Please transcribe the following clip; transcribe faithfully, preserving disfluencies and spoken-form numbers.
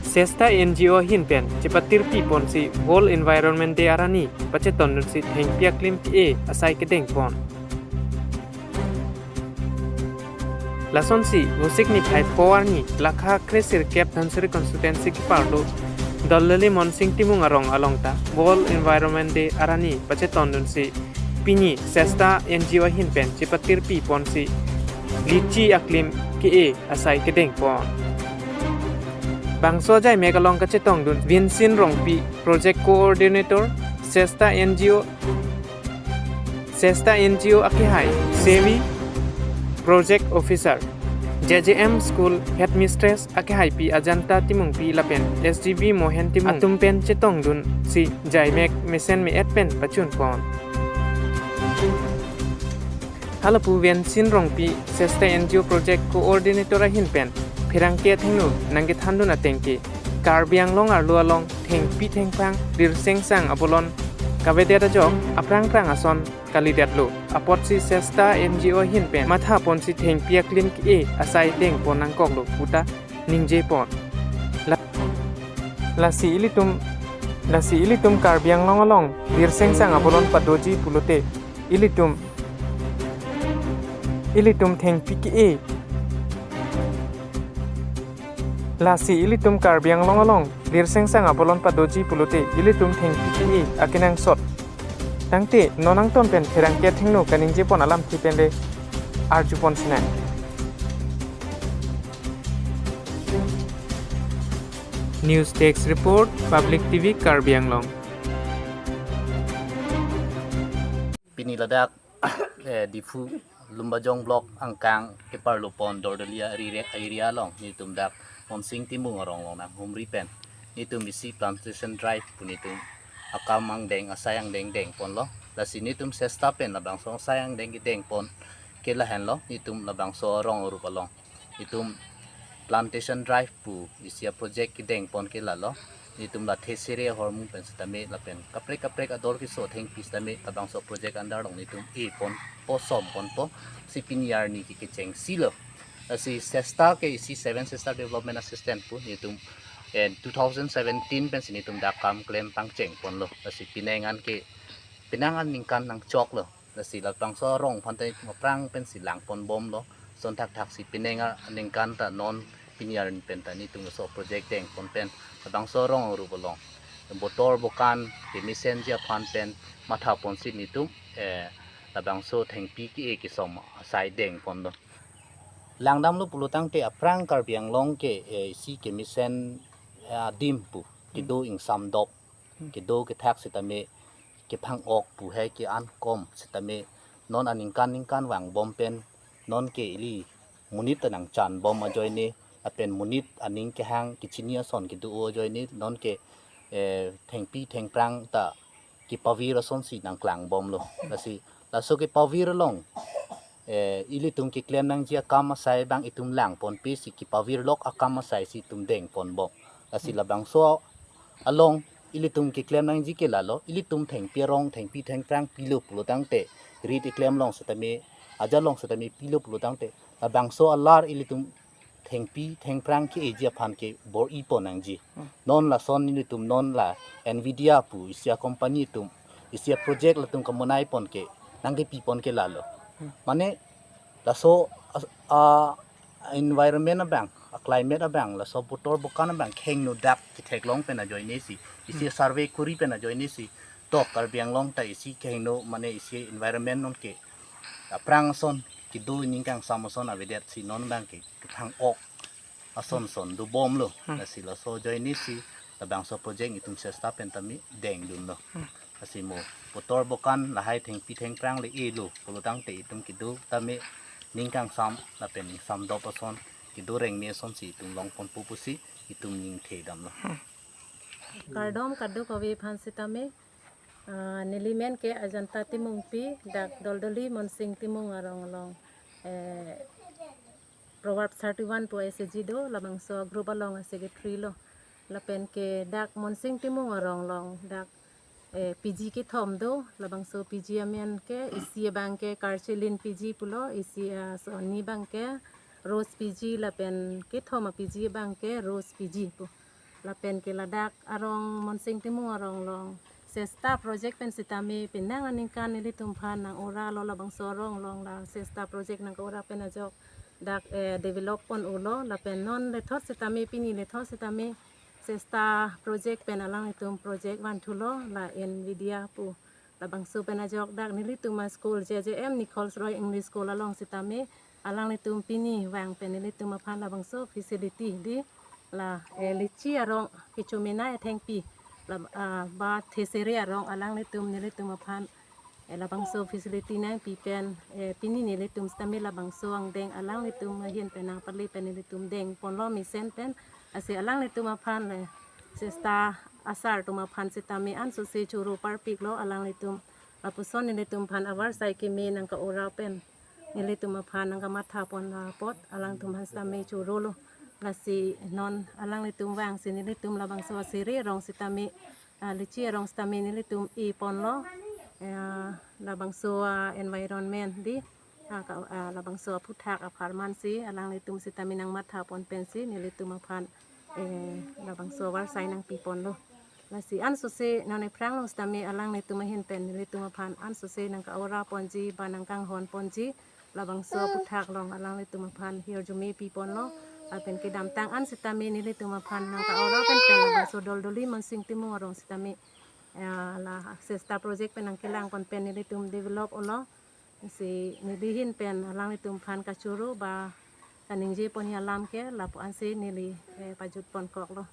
Sesta N G O ahin pen chepatirpi ponsi World Environment Day arni pachetondunsi thengpi aklim ke-e asai kedeng pon. Lasonsi Vosik niphai pho arni lakha kresirkep Dhansiri constituency keparlo Doldoli Monsing Timung arong along ta World Environment Day arni pachetondunsi pini Sesta N G O ahin pen chepatirpi ponsi lichi aklim ke-e asai kedeng pon. Bangso ajaimek along kachetongdun Vincent Rongpi, Project Coordinator, Sesta N G O, Sesta N G O akehai, Sevi, Project Officer, J J M School Headmistress akehaipi Ajanta Timungpi lapen S G B Mohen Timung atum pen chetongdunsi jaimek mesen me-et pen pachun pon. Halapu Vincent Rongpi, Sesta N G O Project Coordinator ahin pen pherangke athengno nangkethandun ateng ke Karbi Anglong arlo along thengpi thengphrang lirsengsang abolon kavedet ajok aphrang phrang ason kalidetlo. Apotsi Sesta N G O ahin pen matha ponsi thengpi aklim ke-e asai deng pon nangkoklo puta ningje pon. La-, lasi ilitum, lasi ilitum Karbi Anglong along lirsengsang abolon padoji pulote ilitum, ilitum thengpi ke-e. Lasi ilitum Karbi Anglong along lirsengsang abolon padoji pulote ilitum thengpi ke-e akenangsot. Tangte non angton pen pherangke athengno kaningje pon alamthe pen le arju pon sinai. News Desk Report, Public T V Karbi Anglong. Pini ladak eh, Diphu Lumbajong Block angkang keparlo pon Doldoli area, area along nelitum dak Monsing Timung arong along nanghumri pen nelitum isi plantation drive pu nelitum akam angdeng asai angdeng deng ponlo. Lasi nelitum Sesta pen labangso asai angdeng kedeng pon ke lahenlo, nelitum labangso arong arup along nelitum plantation drive pu isi a-project kedeng pon ke lalo. Nelitum la Thesere ahormu pen sitame lapen kaprek kaprek ador keso thengpi sitame labangso project under along nelitum e pon po, som ponpo, si pini arni ke kechengsi lo. Lasi Sesta ke isi Seven Sister Development Assistance pu nelitum eh, two thousand seventeen pensi nelitum dak kam klem pangcheng ponlo. Lasi penang an ke, penang an ningkan nangchoklo. Lasi labangso arong aphan ta nelitum aphrang pensi lang pon bomlo. Lason thakthaksi penang aningkan ta non pini arni pen ta nelitum laso project deng pon pen labangso arong arup along botor bokan kemesenji aphan pen matha ponsi nelitum eh, labangso thengpi ke-e kesom asai deng ponlo. Langdamlo pulotangte aphrang Karbi Anglong ke eh, isi kemesen eh, adim pu kedo ingsam dop, kedo kethak sitame kephang-ok pu he ke-an kom sitame non aningkan ningkan vangbom pen non ke ili monit ta nangchan bom ajoine lapen monit aning kehang kechini ason kedo ajoine non ke eh, thengpi thengphrang ta kepavir asonsi nangklang bomlo. Lasi laso kepavir along eh, ilitum keklem nangji akam asai abang itum lang ponpe si kepavir lok akam asai si itum deng pon bom. Lasi labangso along ilitum keklem nangji ke lalo, ilitum thengpi arong, thengpi thengphrang pilo pulotangte, rit keklem along sitame, aja along sitame pilo pulotangte, labangso alar ilitum thengpi thengphrang ke-eji aphan ke bor-i pon nangji. Non lason nelitum non la Nvidia pu isi a-company atum isi a-project latum kamonai pon ke nangkepi pon ke lalo. Mane laso a, a environment abang, a climate abang, laso botor bokan abang kehingno dak ketheklong pen ajoine si, isi survey kuri pen ajoine si, tok Karbi Anglong ta isi kehingno mane isi environment non ke aphrang ason kedo ining kangsam ason avedet si non abang ke kephang-ok ason son do bomlo. Lasi laso ajoine si labangso project itum Sesta pen tame dengdunlo. Lasi mo botor bokan lahai thengpi thengphrang le elo pulotangte itum kedo tame ning kangsam lapen ingsam dop ason kedo rengme asonsi itum long ponpo pusi itum ningthe damlo. Kardom kadokave aphan sitame, ah, neli men ke Ajanta Timungpi, dak Doldoli Monsing Timung arong along, eh, Proverbs thirty-one pu S G do, labangso group along a-secretary lo. Lapen ke dak Monsing Timung arong along dak eh, P G kethom do, labangso P G amen ke, isi abang ke Karchelin P G pulo, isi, ah, so ni abang ke Rose P G lapen kethom a-P G abang ke Rose P G pu. Lapen ke ladak arong Monsing Timung arong along Sesta project pen sitame penang aningkan nelitum aphan nang-ora lo, labangso arong along la Sesta project nang ke-ora pen ajok dak, eh, develop pon-olo. Lapen non lethot sitame, pini lethot sitame Sesta project pen alanglitum project vanthulo, la Nvidia pu. Labangso pen ajok dak nelitum a-school J J M Nichols Roy English School along sitame alanglitum pini vang pen nelitum aphan labangso facility di, la, eh, lichi arong kecho mena ethengpi, la, ah, ba thesere arong alanglitum nelitum aphan, eh, labangso facility nangpi pen, eh, pini nelitum sitame labangso angdeng alanglitum ahin pen nangpale pen nelitum deng ponlo mesen pen. Lasi alanglitum aphan le Sesta asar atum aphan sitame ansose choro parpiklo alanglitum. Lapuson nelitum aphan avarsai keme nang ke-ora pen nelitum aphan nang kamatha pon apot alangtum aphan sitame chorolo. Lasi non alanglitum vangsi nelitum labangso asere arong sitame, ah, lichi arong sitame nelitum e ponlo, eh, labangso, ah, environment di, ah, ka, ah, labangso aphuthak apharman si alanglitum sitame nangmatha pon pensi nelitum aphan, eh, labangso avarsai nangpi ponlo. Lasi ansose non ephrang along sitame alanglitum ahin pen nelitum aphan ansose nang ke-ora ponji ba nang kanghon ponji, labangso aphuthak along alanglitum aphan hirjume pi ponlo. Lapen kedamtang an sitame nelitum aphan nang ke-ora pen pen labangso Doldoli Monsing Timung arong sitame, eh, la Sesta project pen nangkelang pon pen nelitum develop-olo. Lasi neli ahin pen alanglitum aphan kachoro ba kaningje ponji alam ke lapu-ansi neli, eh, pajut ponkoklo.